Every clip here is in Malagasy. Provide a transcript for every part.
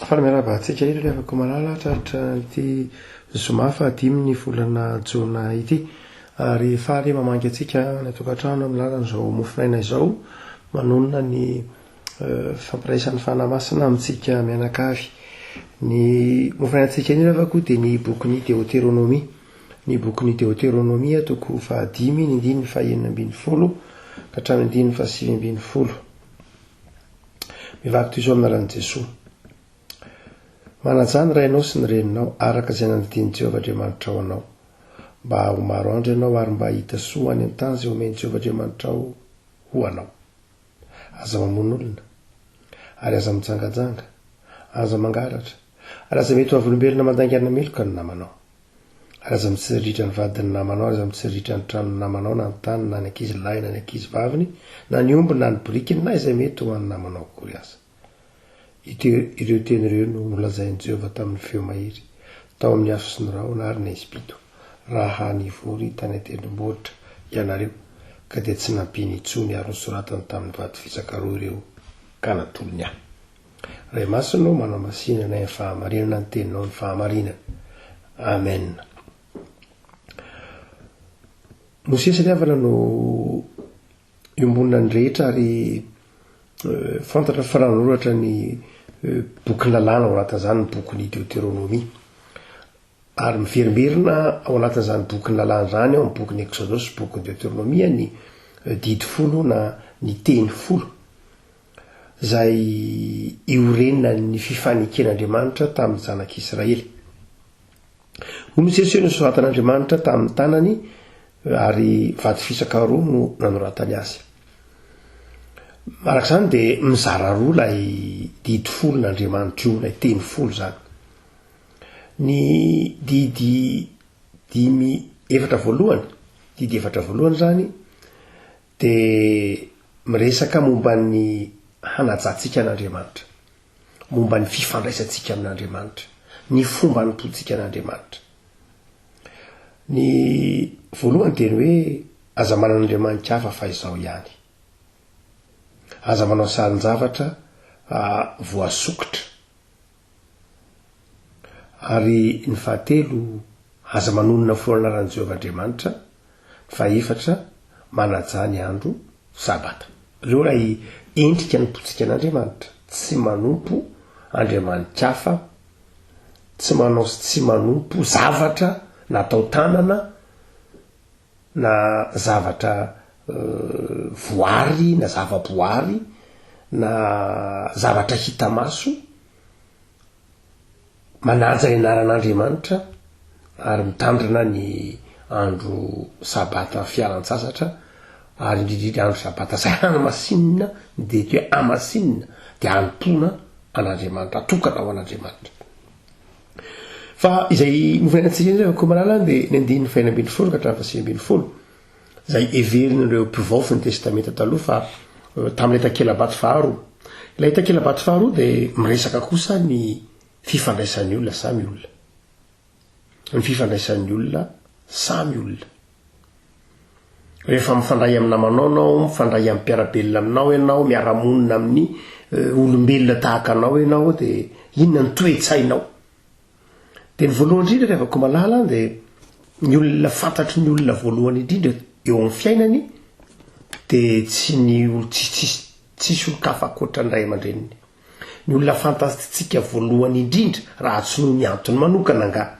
Faly miarahaba antsika indray ry havako malala tratra ity zoma fahadimy ny volana jona ity. Ary faly mamangy antsika any an-tokantrano amin'ny alalan'izao mofonaina izao manonona ny fampiraisan'ny Fanahy Masina amintsika mianakavy. Ny mofonainantsika indray ry havako dia ny bokin'ny Deoteronomia. Ny bokin'ny Deoteronomia toko fahadimy ny andininy fahenina ambin'ny folo ka hatramin'ny andininy fahasivy ambin'ny folo. Mivady toy izao amin'ny anaran'i Jesoa. Manajà ny rainao sy ny reninao, araka izay nandidian'i Jehovah Andriamanitrao anao, mba ho maro andro ianao ary mba hahita soa any amin'ny tany izay omen'i Jehovah Andriamanitrao ho anao. Aza mamono olona, ary aza mijangajanga, aza mangalatra, ary aza mety ho vavolombelona mandainga meloka ny namanao. Ary aza mitsiriritra ny vadin'ny namanao, ary aza mitsiriritra ny tranon'ny namanao, na ny taniny, na ny ankizy lahiny, na ny ankizy vaviny, na ny ombiny, na ny borikiny, na izay mety ho an'ny namanao akory aza. Ity, ireo teny ireo no nolazain'i Jehovah tamin'ny feo mahery, tao amin'ny afo sy ny rahona ary ny haizim-pito, raha nivory tany an-tendrombohitra ianareo, ka dia tsy nampiany intsony ary nosoratany tamin'ny vato fisaka roa ireo ka natolony ahy. Ray Masina ô manamasina anay amin'ny fahamarinana ny teninao ny fahamarinana. Amen. Mosesy ry havana no iombonan'ny rehetra ary eh, fantatra fa nanoratra ny eh, bokin'ny lalàna ao anatin'izany ny bokin'ny Deuteronomia. Ary miverimberina ao anatin'izany bokin'ny lalàna izany ao amin'ny bokin'ny Eksodosy sy bokin'ny Deoteronomia ny didy folo na ny teny folo izay iorenan'ny fifaneken'Andriamanitra tamin'ny zanak'Israely. Hoy Mosesy hoe nosoratan'Andriamanitra tamin'ny tanany ary vato fisaka roa no nanoratany azy. Araka izany dia mizara roa ilay didy folon'Andriamanitra io, ilay teny folo izany. Ny didy dimy efatra voalohany, didy efatra voalohany izany dia miresaka momba ny hanajantsika an'Andriamanitra, momba ny fifandraisantsika amin'Andriamanitra, ny fomba anompoantsika an'Andriamanitra. Ny voalohany dia ny hoe aza manana andriamanitra hafa fa izaho ihany. Aza manao sarin-javatra voasokitra. Ary ny fahatelo, aza manonona foana anaran'i Jehovah Andriamanitra. Ny fahefatra, manajà ny andro Sabata. Ireo ilay endrika anompoantsika an'Andriamanitra. Tsy manompo andriamani-kafa, tsy manao sy tsy manompo zavatra natao tanana na zavatra voary na zava-boary na zavatra hita maso, manaja ny anaran'Andriamanitra ary mitandrina ny andro sabata fialan-tsasatra ary indrindrindra andro sabata izay hamasinina, ny dia hoe hamasinina dia hanompoana an'Andriamanitra, atokana ho an'Andriamanitra. Fa izay novainantsika indray ry Komalala dia ny andininy fahenina ambin'ny folo ka hatramin'ny fahasivy ambin'ny folo, izay heverin'ireo mpivaofy ny Testamenta Taloha fa tamin'ilay takela-bato faharoa. Ilay takela-bato faharoa dia miresaka kosa ny fifandraisan'ny olona samy olona. Ny fifandraisan'ny olona samy olona. Rehefa mifandray amin'ny namanao ianao, mifandray amin'ny mpiara-belona aminao ianao, miara-monina amin'ny olombelona tahaka anao ianao, dia inona ny toe-tsainao? Dia ny voalohany indrindra ry havako malala dia ny olona fantatry ny olona voalohany indrindra eo amin'ny fiainany dia tsy ny olo tsisy tsisy tsisy olon-kafa ankoatra ny ray aman-dreniny. Ny olona fantatsika voalohany indrindra raha tsy noho ny antony manokana angaha,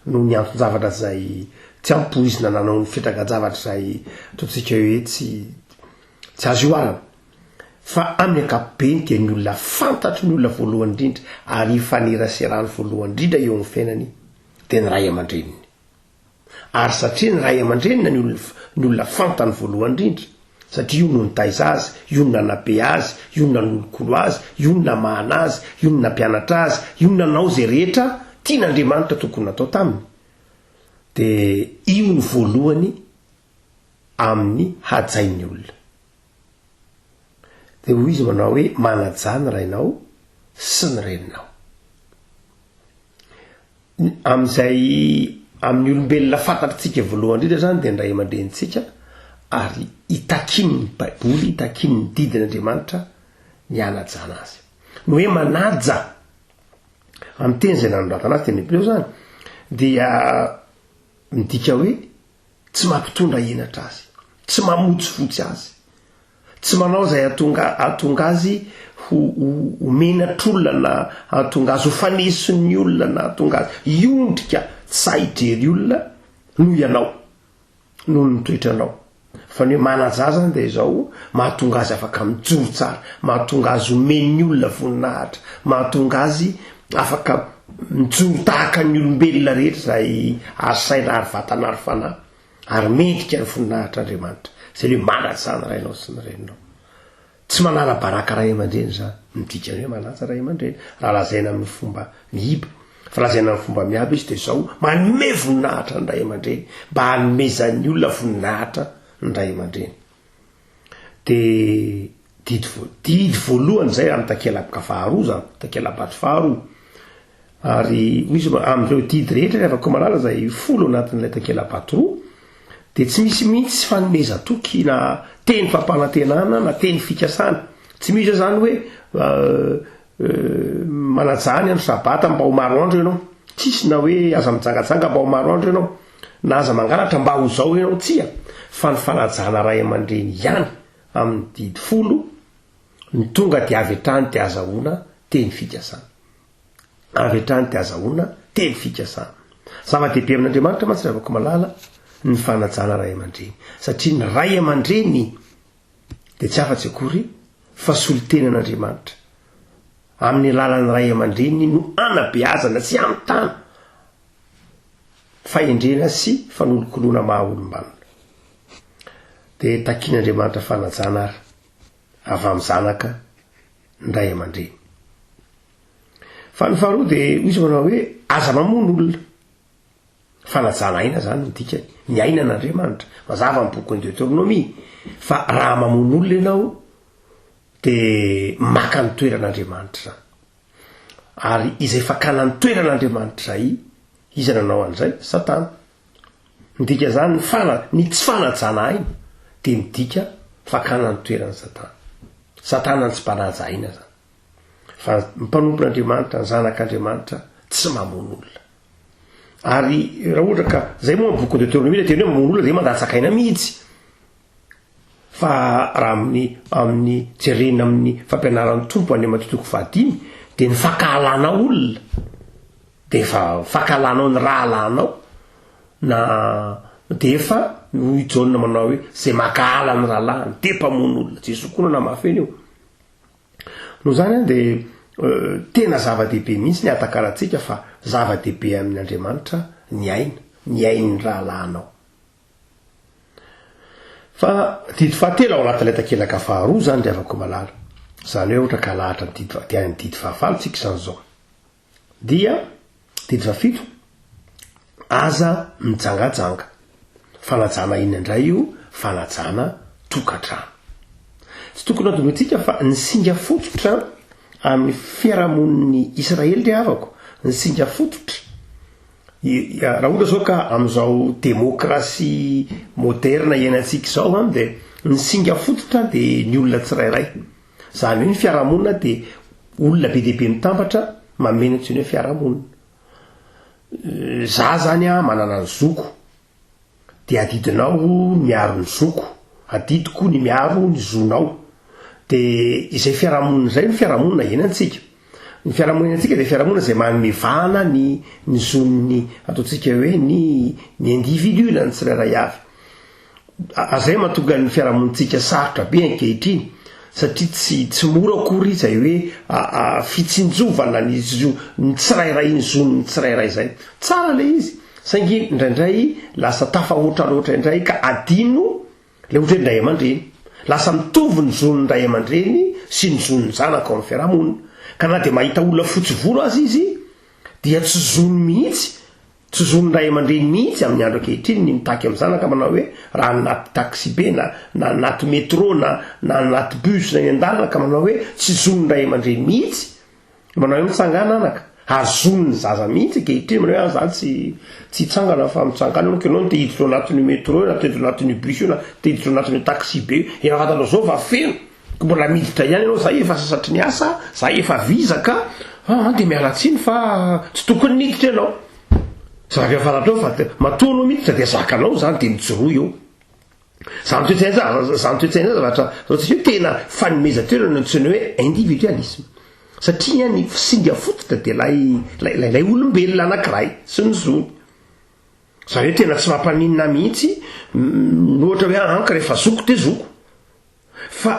noho ny anton-javatra izay tsy ampoizina na noho ny fitragan-javatra izay ataontsika hoe tsy tsy azo ihoarana. Fa amin'ny ankapobeny dia ny olona fantatry ny olona voalohany indrindra ary ifaneraserany voalohany indrindra eo amin'ny fiainany dia ny ray aman-dreniny. Ary satria ny ray aman-dreniny ny olona ny olona fantany voalohany indrindra, satria io no nitaiza azy, io no nanabe azy, io no nanolokolo azy, io no namahana azy, io no nampianatra azy, io no nanao izay rehetra tian'Andriamanitra tokony natao taminy, dia io no voalohany amin'ny hajain'ny olona. Dia hoy izy manao hoe, Manajà ny rainao sy ny reninao. Amin'izay amin'ny olombelona fantatritsika voalohany indrindra izany dia ny ray aman-drenintsika ary itakian'ny Baiboly, itakian'ny didin'Andriamanitra ny hanajana azy. Ny hoe manaja. Amin'ny teny izay nanoratana azy, teny hebreo izany, dia midika hoe tsy mampitondra henatra azy, tsy mamotsifotsy azy, tsy manao izay hahatonga hahatonga azy ho ho ho menatr'olona na hahatonga azy ho faneson'ny olona na hahatonga azy hiondrika tsy sahy hijery olona noho ianao. noho ny toetranao. Fa ny hoe manaja zany dia izao, mahatonga azy afaka mijoro tsara, mahatonga azy omen'ny olona voninahitra, mahatonga azy afaka mijoro tahaka ny olombelona rehetra izay ary saina ary vatana ary fanahy ary mendrika ny voninahitr'Andriamanitra. Izay le hoe manaja ny rainao sy ny reninao. Tsy manala baraka ray aman-dreny izany. Ny dikan'ny hoe manaja ray aman-dreny, raha lazaina amin'ny fomba miiba, fa lazaina amin'ny fomba miabo izy dia izao, manome voninahitra ny ray aman-dreny, mba hanomezan'ny olona voninahitra ny ray aman-dreny. Dia didy vo- didy voalohany izay amin'ny takelaboka faharoa izany, takelabato faharoa. Ary hoy izy, amin'ireo didy rehetra ry havako malala izay folo anatin'ilay takela-bato roa, dia tsy misy mihitsy fanomezan-toky na teny fampanantenana na teny fikasana. Tsy misy izany hoe manajà ny andro sabata mba ho maro andro ianao. Tsisy na hoe aza mijangajanga mba ho maro andro ianao, na aza mangalatra mba ho izao ianao. Tsia, fa ny fanajana ray aman-dreny ihany amin'ny didy folo no tonga dia avy hatrany dia azahoana teny fikasana. Avy hatrany dia azahoana teny fikasana. Zava-dehibe amin'Andriamanitra mantsy ry havako malala ny fanajana ray aman-dreny. Satria ny ray aman-dreny dia tsy afa-tsy akory fa solontenan'Andriamanitra. Amin'ny alalan'ny ray aman-dreny no anabeazana sy anontana fahendrena sy fanolokoloana maha olom-banona. Dia takian'Andriamanitra fanajana ary avy amin'ny zanaka ny ray aman-dreny. Fa ny faharoa dia hoy izy manao hoe aza mamono olona. Fanajana aina zany ny dikany. Ny aina an'Andriamanitra. Mazava ny bokin'ny Deuteronomie fa raha mamono olona ianao dia maka ny toeran'Andriamanitra zany. Ary izay fakana ny toeran'Andriamanitra izay, iza nanao an'izay? Satana. Midika izany ny fana, ny tsy fanajana aina dia midika fakana ny toeran'i Satana. Satana ny tsy mpanaja aina zany. Fa ny mpanompon'Andriamanitra, ny zanak'Andriamanitra tsy mamono olona. Ary raha ohatra ka, zay moa ny bokin'i Deuteronomie le teny hoe mamono olona dia mandatsaka aina mihitsy. Fa raha amin'ny amin'ny jerena amin'ny fampianaran'ny Tompo any Matio toko fahadimy dia ny fankahalana olona dia efa fankahalanao ny rahalahinao na dia efa hoy Jaona manao hoe izay mankahala ny rahalahiny dia mpamono olona. Jesoa koa nanamafy an'io. Noho izany an dia tena zava-dehibe mihitsy ny hahatakarantsika fa zava-dehibe amin' Andriamanitra ny aina, ny ain'ny rahalahinao. Fa didy fahatelo ao anatin'ilay takelaka faharoa izany ry havako malala, izany hoe ohatra ka alahatra ny didy dia any amin'ny didy fahavalo tsika izany izao. Dia didy fahafito, aza mijangajanga. Fanajana inona indray io? Fanajana tokantrano. Tsy tokony hadinointsika fa ny singa fototra amin'ny fiarahamonin'ny Israely ry havako, ny singa fototra Raha ohatra zao ka amin'izao demokrasia moderna iainantsika izao an, dia ny singa fototra dia ny olona tsirairay. Izany hoe ny fiarahamonina dia olona be dia be mitambatra manome ny antsoina hoe fiarahamonina. Za zany an manana ny zoko, Dia adidinao ny miaro ny zoko, adidiko ny miaro ny zonao. Dia izay fiarahamonina izay no fiarahamonina iainantsika. Ny fiarahamonina iainantsika dia fiarahamonina izay manome vahana ny ny zon'ny ataontsika hoe ny ny individu na ny tsirairay avy. Izay mahatonga ny fiarahamonintsika sarotra be ankehitriny satria tsy tsy mora akory izay hoe fitsinjovana ny zo ny tsirairay ny zon'ny tsirairay izay. Tsara ilay izy saingy indraindray lasa tafahoatra loatra indray ka adino ilay ohatra hoe ny ray aman-dreny. Lasa mitovy ny zon'ny ray aman-dreny sy ny zon'ny zanaka ao amin'ny fiarahamonina. Ka na dia mahita olona fotsy volo aza izy dia tsy zony mihitsy Tsy zon'ny ray aman-dreny mihitsy amin'ny andro ankehitriny ny mitaky amin'ny zanaka manao hoe raha any anaty taxibe na na anaty metro na na anaty bus na eny an-dalana ka manao hoe tsy zon'ny ray aman-dreny mihitsy manao hoe mitsangàna anaka ary zon'ny zaza mihitsy ankehitriny manao hoe ah za tsy tsy hitsangana fa mitsangàna aloha ianao no te hiditra ao anatin'io metro io na te hiditra ao anatin'io bus io na te hiditra ao anatin'io taxibe io efa fantatrao zao fa feno Mbola miditra ihany ianao, zay efa sasatry ny asa, zay efa vizaka. Aa dia miala tsiny fa tsy tokony niditra ianao. Zavatra efa fantatrao fa matoa anao miditra dia zakanao izany dia mijoroa eo. Izany toe-tsaina izany, izany toe-tsaina izany zavatra ataontsika hoe tena fanomezan-toerana no antsoina hoe individualisme. Satria ny singa fototra dia ilay, ilay, ilay olombelona anankiray sy ny zony. Izany hoe tena tsy mampaninona ahy mihitsy ny ohatra hoe anka rehefa zoko dia zoko. Fa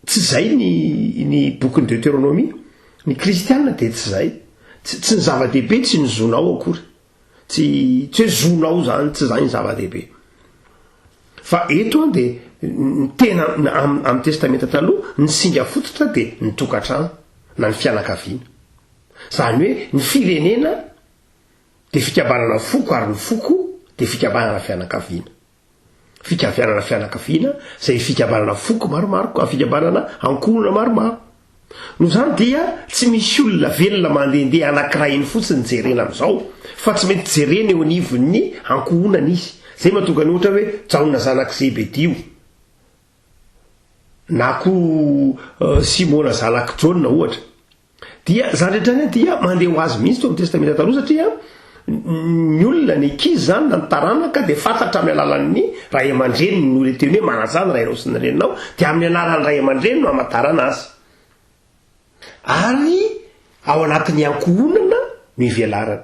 tsy izay ny ny bokin'ny Deuteronomie. Ny kristiana dia tsy izay. Tsy tsy ny zava-dehibe tsy ny zonao akory. Tsy tsy hoe zonao izany, tsy izany ny zava-dehibe. Fa eto an dia ny tena amin'ny Testamenta Taloha, ny singa fototra dia ny tokantrano na ny fianakaviana. Izany hoe ny firenena dia fikambanana foko ary ny foko dia fikambanana fianakaviana. Fikavianana fianakaviana izay fikambanana foko maromaro ka fikambanana ankohonana maromaro. Noho izany dia tsy misy olona velona mandehandeha anankiray eny fotsiny jerena amin'izao fa tsy mety jerena eo anivon'ny ankohonana izy. Izay mahatonga ny ohatra hoe Jaona zanak'i Zebedio na koa Simona zanak'i Jaona ohatra. Dia izany rehetra izany dia mandeha ho azy mihitsy tao amin'ny Testamenta Taloha satria ny olona, ny ankizy izany na ny taranaka dia fantatra amin'ny alalan'ny ray aman-dreniny no ilay teny hoe manaja ny rainao sy ny reninao dia amin'ny alalan'ny ray aman-dreny no hamantarana azy. Ary ao anatin'ny ankohonana no ivelarany.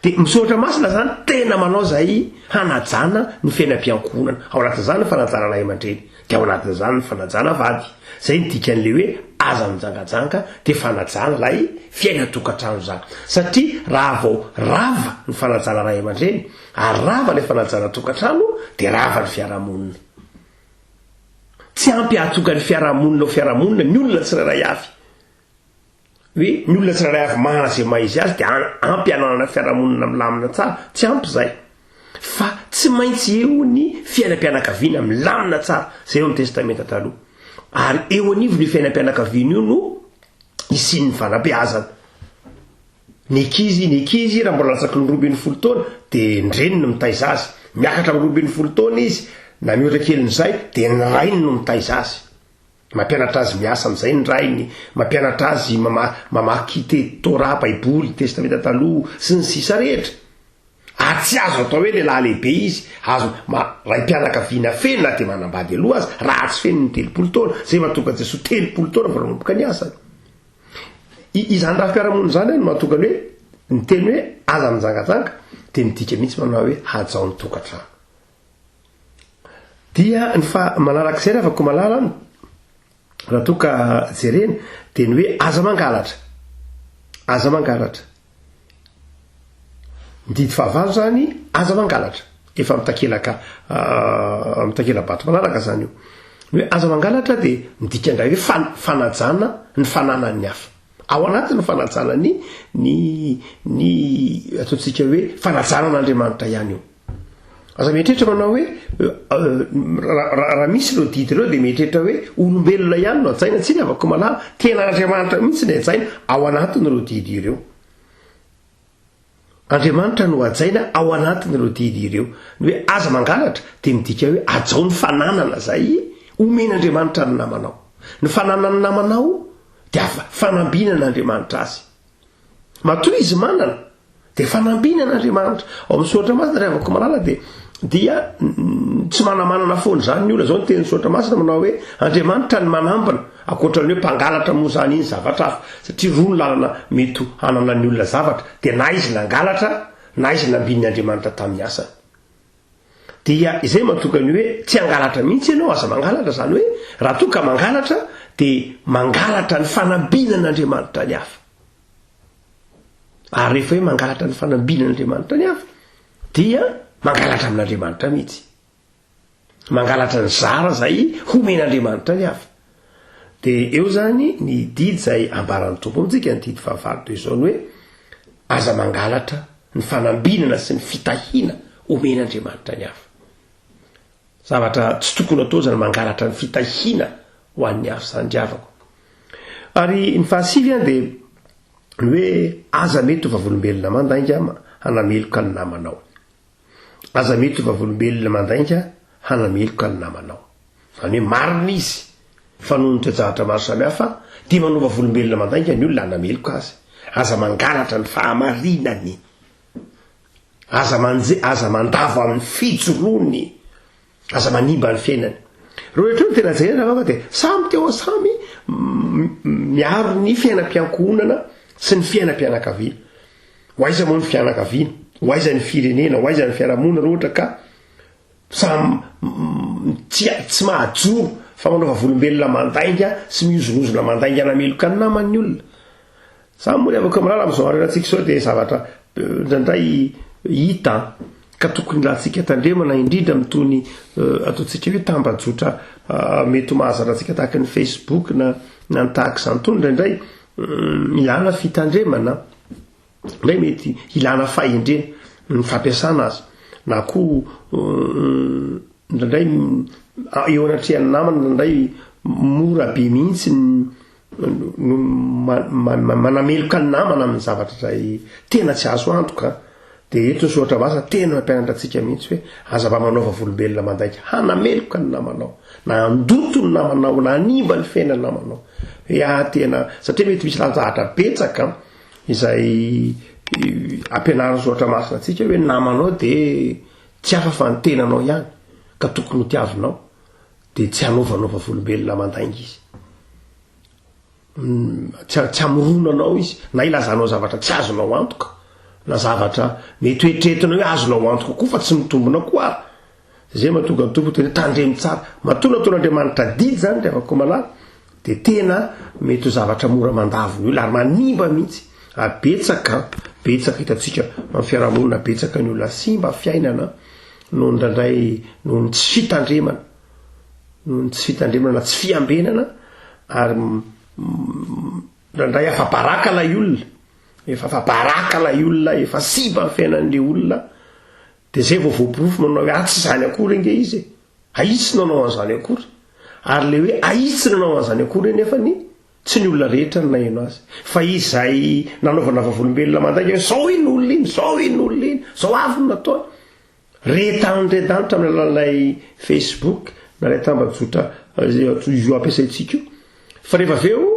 Dia ny soratra masina izany tena manao izay hanajana ny fiainam-piankohonana. Ao anatin'izany ny fanajana ray aman-dreny, dia ao anatin'izany ny fanajana vady. Izay ny dikan'ilay hoe aza mijangajanga dia fanajana ilay fiainan-tokantrano izany. Satria raha vao rava ny fanajana ray aman-dreny ary rava ilay fanajana tokantrano dia rava ny fiarahamonina. Tsy ampy hahatonga ny fiarahamonina ho fiarahamonina ny olona tsirairay avy. Hoe ny olona tsirairay avy manana izay maha izy azy dia ampy hananana fiarahamonina milamina tsara, tsy ampy izay. Fa tsy maintsy eo ny fiainam-pianakaviana milamina tsara, izay eo amin'ny Testamenta Taloha. Ary eo anivon'io fiainam-pianakaviana io no hisian'ny fanabeazana. Ny ankizy, ny ankizy raha mbola latsaky ny 12 taona dia ny reniny no mitaiza azy. Miakatra amin'ny 12 taona izy na mihoatra kelin'izay dia ny rainy no mitaiza azy. Mampianatra azy miasa amin'izay ny rainy, mampianatra azy mamaky te Torah, Baiboly, Testamenta Taloha, sy ny sisa rehetra. Ary tsy azo atao hoe lehilahy lehibe izy, azo ma raim-pianakaviana feno na dia manambady aloha aza, raha tsy feno ny 30 taona. Izay mahatonga an'i Jesoa 30 taona vao nanomboka ny asany. I, izany rafi-piarahamonina izany no mahatonga ny hoe, ny teny hoe aza mijangajanga dia midika mihitsy manao hoe hajao ny tokantrano. Dia ny fa manarak'izay ry havako malala an, raha toa ka jerena dia ny hoe aza mangalatra, aza mangalatra. Ny didy fahavalo zany aza mangalatra, efa mitakelaka mitakela-bato manaraka zany io. Ny hoe aza mangalatra dia midika indray hoe fanajana ny fananan'ny hafa. Ao anatin'ny fanajana ny ny ny ataontsika hoe fanajana an'Andriamanitra ihany io. Aza mieritreritra manao hoe raha misy ireo didy ireo dia mieritreritra hoe olombelona ihany no hajaina, tsia ny havako malala, tena Andriamanitra mihitsy no hajaina ao anatin'ireo didy ireo. Andriamanitra no hajaina ao anatin'ireo didy ireo. Ny hoe aza mangalatra dia midika hoe hajao ny fananana izay omen'Andriamanitra ny namanao. Ny fananan'ny namanao dia fanambinan'Andriamanitra azy. Matoa izy manana dia fanambinan'Andriamanitra. Ao amin'ny soratra masina ry havako malala dia dia tsy manamanana foana izany ny olona. Izao ny tenin'ny soratra masina manao hoe Andriamanitra ny manambina. Ankoatra ny hoe mpangalatra moa izany iny zavatra hafa. Satria roa ny lalana mety hananan'ny olona zavatra dia na izy nangalatra na izy nambinin'Andriamanitra tamin'ny asany. Dia izay mahatonga ny hoe tsy hangalatra mihitsy ianao, aza mangalatra, izany hoe raha toa ka mangalatra dia mangalatra ny fanambinan'Andriamanitra ny hafa. Ary rehefa hoe mangalatra ny fanambinan'Andriamanitra ny hafa dia mangalatra amin'Andriamanitra mihitsy. Mangalatra ny zara izay homen'Andriamanitra ny hafa. Dia eo izany ny didy izay ambaran'ny Tompo amintsika, ny didy fahavalo dia izao ny hoe aza mangalatra ny fanambinana sy ny fitahiana omen'Andriamanitra ny hafa. Zavatra tsy tokony atao izany mangalatra ny fitahiana ho an'ny hafa izany ry havako. Ary ny fahasivy an dia ny hoe aza mety ho vavolombelona mandainga hanameloka ny namanao. Aza mety ho vavolombelona mandainga hanameloka ny namanao. Izany hoe marina izy fa noho ny toe-javatra maro samihafa dia manao vavolombelona mandainga ny olona hanameloka azy. Aza mangalatra ny fahamarinany. Aza manje, aza mandavo amin'ny fijoroany. Aza manimba ny fiainany. Ireo rehetra ireo no tena jerena angamba dia samy teo samy miaro ny fiainam-piankohonana sy ny fiainam-pianakaviana. Ho aiza moa ny fianakaviana? Ho aiza ny firenena? Ho aiza ny fiarahamonina raha ohatra ka samy tsy tsy mahajoro fa manao vavolombelona mandainga sy mihozongozona mandainga nameloka ny namany ny olona. Zany moa ry havako malala amin'izao andronantsika izao dia zavatra indraindray hita ka tokony ilantsika tandremana indrindra amin'itony ataontsika hoe tambajotra mety ho mahazatra antsika tahaka ny Facebook na na ny tahaka izany itony indraindray ilana fitandremana indray mety ilana fahendrena ny fampiasana azy na koa indraindray eo anatrehan'ny namana indraindray mora be mihitsy ny no manameloka ny namana amin'ny zavatra izay tena tsy azo antoka, dia eto ny soratra masina tena mampianatra antsika mihitsy hoe aza mba manao vavolombelona mandainga hanameloka ny namanao, na handoto ny namanao, na hanimba ny fiainan'ny namanao. Hoe ah tena, satria mety misy lanjahatra betsaka izay ampianarin'ny soratra masina antsika hoe ny namanao dia tsy hafa fa ny tenanao ihany ka tokony ho tiavinao. dia tsy hanaovanao vavolombelona mandainga izy. Tsy tsy hamoronanao izy, na hilazanao zavatra tsy azonao antoka, na zavatra mety ho eritreretinao hoe azonao antoka koa fa tsy mitombina koa ary. Izay mahatonga ny Tompo tena tandremo tsara. Matoa nataon'Andriamanitra didy izany ry havako malala, dia tena mety ho zavatra mora mandavo ny olona ary manimba mihitsy. Ary betsaka, betsaka hitantsika amin'ny fiarahamonina betsaka ny olona simba fiainana noho indraindray noho ny tsy fitandremana, noho ny tsy fitandremana na tsy fiambenana ary indraindray afa-baraka ilay olona, efa afa-baraka ilay olona, efa simba ny fiainan'ilay olona, dia zay vao voaporofo manao hoe ah tsy izany akory ange izy e, ah izy tsy nanao an'izany akory, ary le hoe ah izy tsy nanao an'izany akory nefany Tsy ny olona rehetra no naheno azy, fa izay nanaovana vavolombelona mandainga hoe zao iny olona iny, zao iny olona iny, zao avy no nataony. Re tany re danitra amin'ny alalan'ilay Facebook na ilay tambajotra io ampiasaintsika io. Fa rehefa avy eo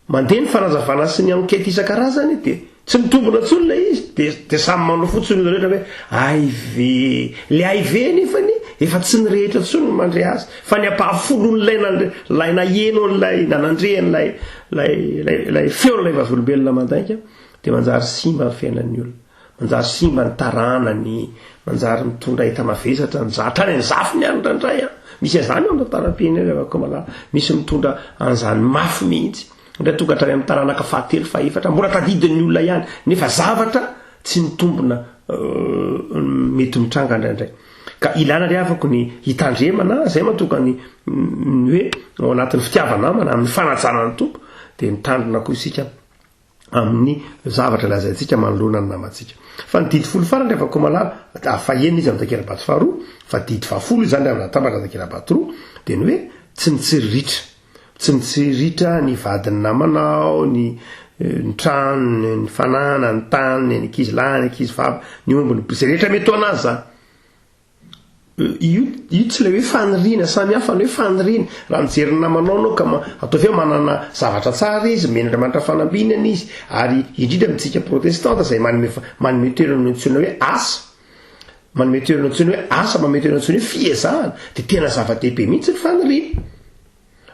mandeha ny fanazavana sy ny enquête isan-karazany dia Tsy mitombina intsony ilay izy dia dia samy manao fotsiny ny rehetra hoe hay ve. Ilay hay ve nefany efa tsy ny rehetra intsony no mandre azy fa ny ampahafolon'ilay nandre ilay naheno an'ilay na nandre an'ilay ilay ilay ilay feon'ilay vavolombelona mandainga dia manjary simba ny fiainan'ny olona. Manjary simba ny taranany, manjary mitondra enta-mavesatra ny za- hatrany amin'ny zafiny any indraindray an. Misy an'izany eo amin'ny tantaram-pirenena ry havako malala. Misy mitondra an'izany mafy mihitsy. Indray tonga hatrany amin'ny taranaka fahatelo, fahefatra, mbola tadidin'ny olona ihany, nefa zavatra tsy mitombina mety mitranga indraindray. Ka ilana ry havako ny hitandremana, izay mahatonga ny ny hoe ao anatin'ny fitiava-namana, amin'ny fanajana ny Tompo, dia mitandrina koa isika amin'ny zavatra lazaintsika manoloana ny namantsika. Fa ny didy folo farany ry havako malala, fahenina izy amin'ny takela-bato faharoa, fa didy fahafolo izany raha natambatra takela-bato roa, dia ny hoe tsy mitsiriritra. Tsy mitsiriritra ny vadin'ny namanao, ny ny tranony, ny fananany, ny taniny, ny ankizy lahy, ny ankizy vavy, ny ombiny, izay rehetra mety ho an'azy izany. Io io tsy ilay hoe faniriana, samy hafa ny hoe faniriana. Raha mijery ny namanao ianao ka ataovy hoe manana zavatra tsara izy, omen'Andriamanitra fanambinana izy, ary indrindra amintsika protestanta izay manome manome toerana ny antsoina hoe asa, manome toerana antsoina hoe asa, manome toerana antsoina hoe fiezahana, dia tena zava-dehibe mihitsy ny faniriana.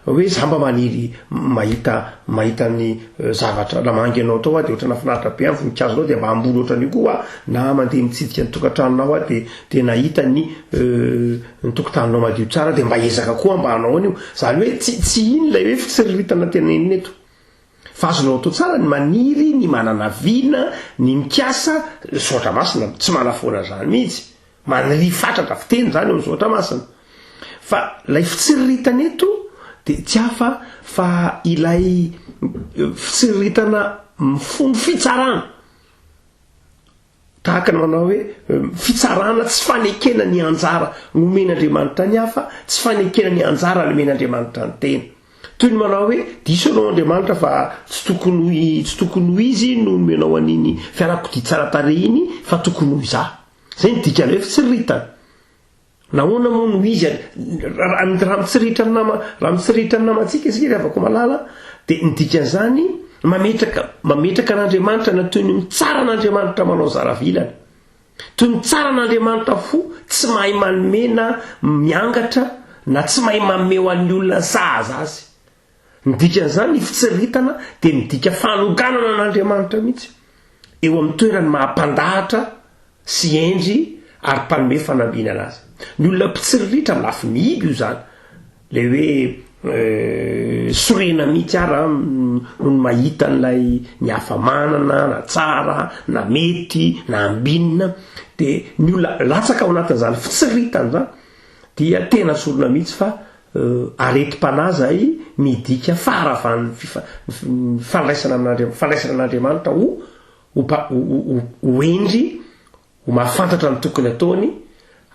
Hoe za mba maniry mahita mahita ny zavatra namangy anao tao aho de ohatran'ny nahafinaritra be ahy ny voninkazonao de mba hamboly ohatran'io koa aho, na mandeha mitsidika ny tokantranonao aho de de nahita ny ny tokotaninao madio tsara de mba hiezaka koa aho mba hanao an'io. Zany hoe tsy tsy iny ilay hoe fitsiriritana tenenina eto. Fa azonao atao tsara ny maniry, ny manana vina, ny mikasa, soratra masina tsy manafoana an'izany mihitsy. Maniria fatratra, fiteny izany eo amin'ny soratra masina. Fa ilay fitsiriritana eto dia tsy hafa fa ilay fitsiriritana mifono fitsarana. Tahaka ny manao hoe fitsarana tsy fanekena ny anjara nomen'Andriamanitra ny hafa, tsy fanekena ny anjara nomen'Andriamanitra ny tena. Toy ny manao hoe diso ianao Andriamanitra fa tsy tokony ho tsy tokony ho izy no nomenao an'iny fiarakodia tsara tarehy iny fa tokony ho izaho. Zay ny dikan'ny hoe fitsiriritana. Nahoana moa no izy raha mitsirihitra ny nama raha mitsirihitra ny namantsika isika ry havako malala dia ny dikan'izany mametraka mametraka an'Andriamanitra na toy ny mitsara an'Andriamanitra manao zara vilana. Toy ny tsara an'Andriamanitra fo tsy mahay manome na miangatra na tsy mahay manome ho an'ny olona sahaza azy. Ny dikan'izany, ny fitsiriritana dia midika fanonganana an'Andriamanitra mihitsy eo amin'ny toerany maha mpandahatra sy hendry ary mpanome fanambinana azy. Ny olona mpitsiriritra amin'ny lafiny hiby io izany, ilay hoe sorena mihitsy ara nony mahita an'ilay ny hafa manana na tsara na mety na ambinina, dia ny olona latsaka ao anatin'izany fitsiriritana izany dia tena sorona mihitsy fa aretim-panahy izay midika faharavan'ny fandraisana amin'Andriamanitra, fandraisana an'Andriamanitra ho ho ho hendry, ho mahafantatra ny tokony ataony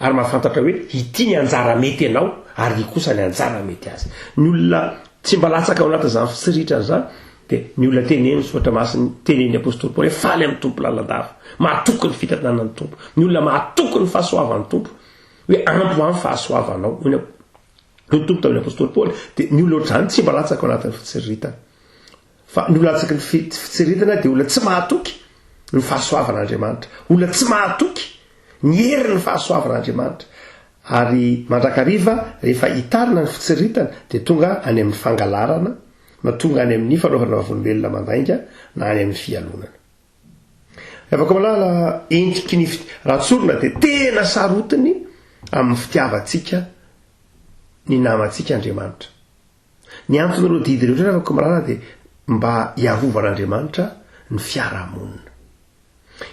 ary mahafantatra hoe ity ny anjara mety anao ary ity kosa ny anjara mety azy. Ny olona tsy mba latsaka ao anatin'izany fitsiritrana izany dia ny olona tenenin'ny Soratra Masina, tenenin'ny Apostoly Paoly hoe faly amin'ny Tompo lalandava, mahatoky ny fitantanan'ny Tompo. Ny olona mahatoky ny fahasoavan'ny Tompo hoe ampy ho ahy ny fahasoavanao, hoy ny hoy ny Tompo tamin'ny Apostoly Paoly, dia ny olona ohatr'izany tsy mba latsaka ao anatin'ny fitsiriritana. Fa ny olona latsaky ny fitsiriritana dia olona tsy mahatoky ny fahasoavan'Andriamanitra, olona tsy mahatoky ny herin'ny fahasoavan'Andriamanitra. Ary mandrakariva rehefa hitarina ny fitsiriritana dia tonga any amin'ny fangalarana, na tonga any amin'ny fanaovana vavolombelona mandainga, na any amin'ny fialonana. Ravako malala, endriky ny raha tsorina dia tena sarotiny amin'ny fitiavantsika ny namantsika Andriamanitra. Ny anton'ireo didy ireo indray Ravako malala dia mba hiarovan'Andriamanitra ny fiarahamonina.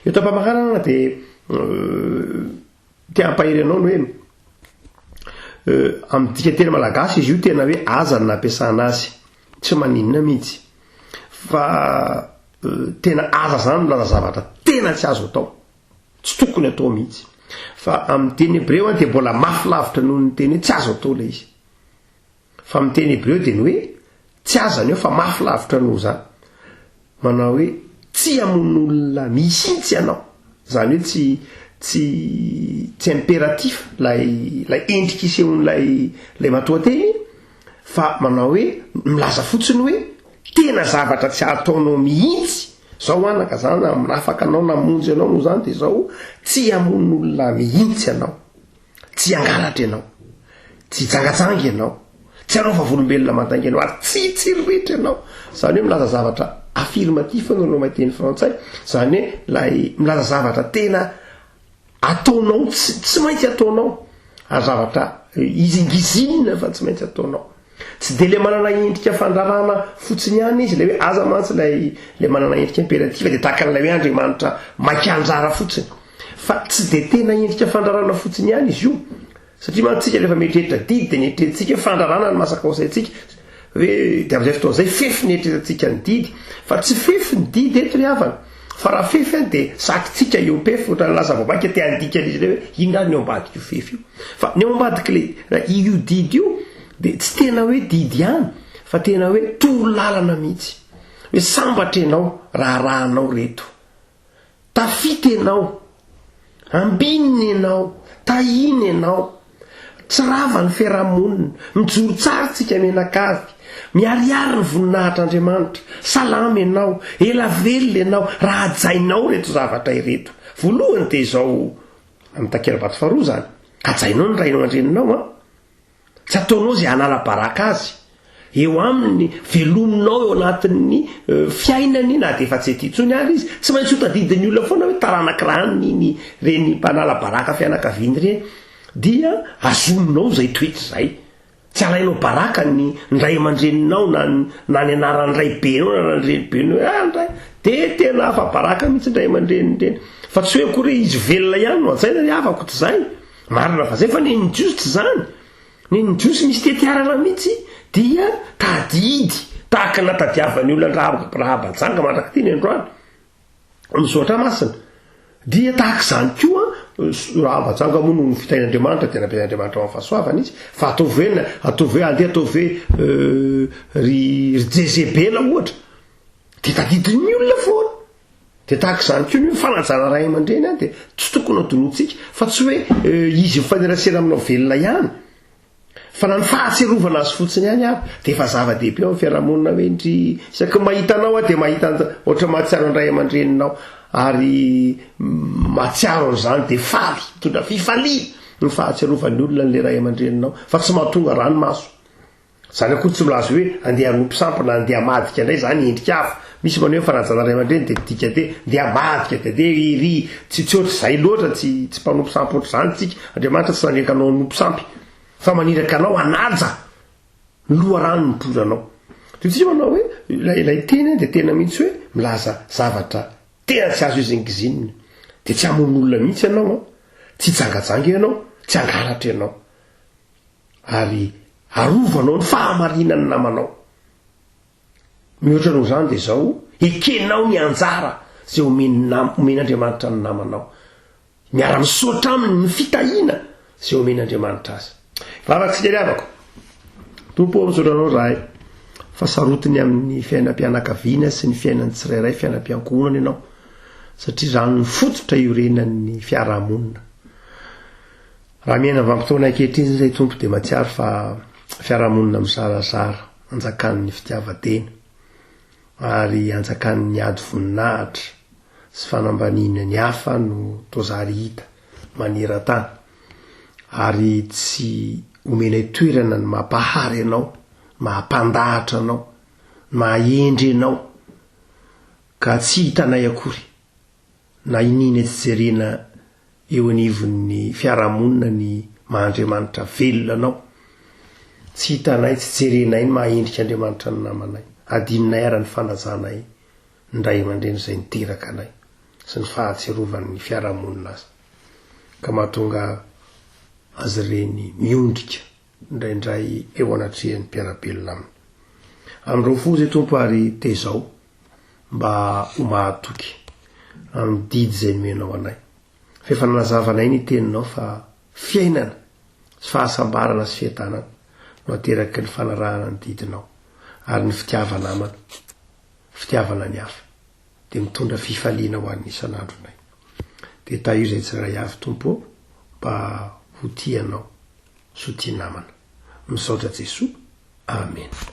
Eto am-pamaranana dia te hampahery anao ny hoe amin'ny dikanteny malagasy izy io tena hoe aza no nampiasana azy, tsy maninona mihitsy fa Tena aza zany milaza zavatra tena tsy azo atao, tsy tokony atao mihitsy. Fa amin'ny teny hebreo dia mbola mafy lavitra noho ny teny hoe tsy azo atao ilay izy. Fa amin'ny teny hebreo dia ny hoe tsy azany eo fa mafy lavitra noho izany. Manao hoe tsy hamono olona mihitsy ianao. Izany hoe tsy tsy tsy impératif ilay ilay endrika isehon'ilay ilay matoanteny fa manao hoe milaza fotsiny hoe Tena zavatra tsy ataonao mihitsy zao anaka za nanafaka anao namonjy anao noho zany de zao tsy hamono olona mihitsy ianao tsy hangalatra ianao tsy hijangajanga ianao tsy hanao vavolombelona mandainga ianao ary tsy hitsiriritra ianao zany hoe milaza zavatra affirmatif no anao maiteny frantsay zany hoe lay milaza zavatra tena ataonao tsy tsy maintsy ataonao ary zavatra izingizinina fa tsy maintsy ataonao Tsy dia ilay manana endrika fandrarana fotsiny ihany izy, ilay hoe aza mantsy ilay ilay manana endrika imperatif dia tahaka an'ilay hoe Andriamanitra maika handrara fotsiny. Fa tsy dia tena endrika fandrarana fotsiny ihany izy io. Satria mantsy tsika rehefa mieritreritra didy dia ny eritreretintsika hoe fandrarana no masaka ao saintsika, hoe dia amin'izay fotoana izay fefy ny eritreretintsika ny didy. Fa tsy fefy ny didy eto ry havana. Fa raha fefy an dia sakintsika eo am-pefy ohatran'ny lasa vao mainka te handika an'izy ireo hoe inona ary ny ao ambadik'io fefy io. Fa ny ao ambadik'ilay io didy io dia tsy tena hoe didy ihany fa tena hoe toro lalana mihitsy. Hoe sambatra ianao raha arahanao ireto. Tafita ianao. Ambinina ianao. Tahiana ianao. Tsy rava ny fiarahamonina. Mijoro tsara tsika mianakavy. Miharihary ny voninahitr'Andriamanitra. Salama ianao. Ela velona ianao raha hajainao ireto zavatra ireto. Voalohany dia izao amin'ny takela-bato faharoa izany. Hajainao ny rainao aman-dreninao an. Tsy ataonao izay hanala baraka azy. Eo aminy, velominao eo anatin'ny fiainany na dia efa tsy ety intsony ary izy. Tsy maintsy ho tadidin'ny olona foana hoe taranak'i Rany iny reny mpanala baraka fianakaviany ireny. Dia azominao izay toetra izay. Tsy alainao baraka ny ny ray aman-dreninao na ny na ny anaran'ny raibenao na ny renibenao hoe ah ny ray dia tena afa-baraka mihitsy ny ray aman-dreniny ireny. Fa tsy hoe akory hoe izy velona ihany no hajaina ry havako, tsy izay. Marina fa zay fa nen'ny jiosy tsy zany. Nen'ny jiosy misy tetiarana mihitsy dia tadidy tahaka ny natadiavan'ny olona an-dRahaba Rahaba janga mandrak'ity ny androany. Ny soratra masina dia tahaka izany koa Rahaba janga moa no fitahian'Andriamanitra dia nampiasain'Andriamanitra ho amin'ny fahasoavana izy fa ataovy hoe ataovy hoe andeha ataovy hoe ry ry Jezebela ohatra dia tadidin'ny olona foana. Dia tahaka izany koa ny hoe fanajana ray aman-dreny an, dia tsy tokony hadinointsika fa tsy hoe izy mifanerasera aminao velona ihany, fa na ny fahatsiarovana azy fotsiny ihany ary dia efa zava-dehibe ao amin'ny fiarahamonina hoe ndry isaky ny mahita anao aho dia mahita ohatra mahatsiaro ny ray aman-dreninao ary mahatsiaro an'izany dia faly, mitondra fifaliana ny fahatsiarovan'ny olona an'ilay ray aman-dreninao fa tsy mahatonga ranomaso. Zany akory tsy milaza hoe andeha hanompo sampy na andeha hamadika indray zany endrika hafa. Misy manao hoe fanajana ray aman-dreny dia midika de ndeha hamadika de ndeha ery tsy tsy ohatr'izay loatra tsy tsy mpanompo sampy ohatr'izany tsika. Andriamanitra tsy naniraka anao hanompo sampy fa maniraka anao hanaja ny loharano nipoiranao. De tsika manao hoe ilay ilay teny dia tena mihitsy hoe milaza zavatra tena tsy azo izingizinina. De tsy hamono olona mihitsy ianao an, tsy hijangajanga ianao, tsy hangalatra ianao. ary arovanao ny fahamarinan'ny namanao. Mihoatra noho izany dia izao, ekenao ny anjara izay omen'ny nam- omen'Andriamanitra ny namanao. Miara-misaotra aminy ny fitahiana izay omen'Andriamanitra azy. Vavaka ry havako. Tompo ô, misaotra anao izahay fa sarotiny amin'ny fiainam-pianakaviana sy ny fiainan'ny tsirairay, fiainam-piankohonana ianao, satria izany no fototra iorenan'ny fiarahamonina. Raha miaina vanim-potoana ankehitriny izay Tompo dia mahatsiaro fa fiarahamonina mizarazara, anjakan'ny fitiavan-tena ary anjakan'ny ady voninahitra sy fanambaniana ny hafa no toa zary hita maneran-tany ary tsy omenay toerana ny maha mpahary anao, maha mpandahatra anao, ny maha hendry anao ka tsy hitanay akory na iniana tsy jerena eo anivon'ny fiarahamonina ny maha Andriamanitra velona anao. Tsy hitanay, tsy jerenay ny maha endrik'Andriamanitra ny namanay. Adinonay ara ny fanajanay ny ray aman-dreny izay niteraka anay sy ny fahatsiarovan'ny fiarahamonina azy. Ka mahatonga azy ireny miondrika indraindray eo anatrehan'ny mpiara-belona aminy. Amin'ireo fo izay Tompo ary tezao mba ho mahatoky amin'ny didy izay nomenao anay. Fa efa nanazava anay ny teninao fa fiainana sy fahasambarana sy fiadanana no ateraky ny fanarahana ny didinao ary ny fitiava-namana, fitiavana ny hafa dia mitondra fifaliana ho an'ny isan'andronay. Dia tahio izay tsirairay avy Tompo ô mba ho tia Anao sy ho tia namana. Misaotra Jesoa. Amena.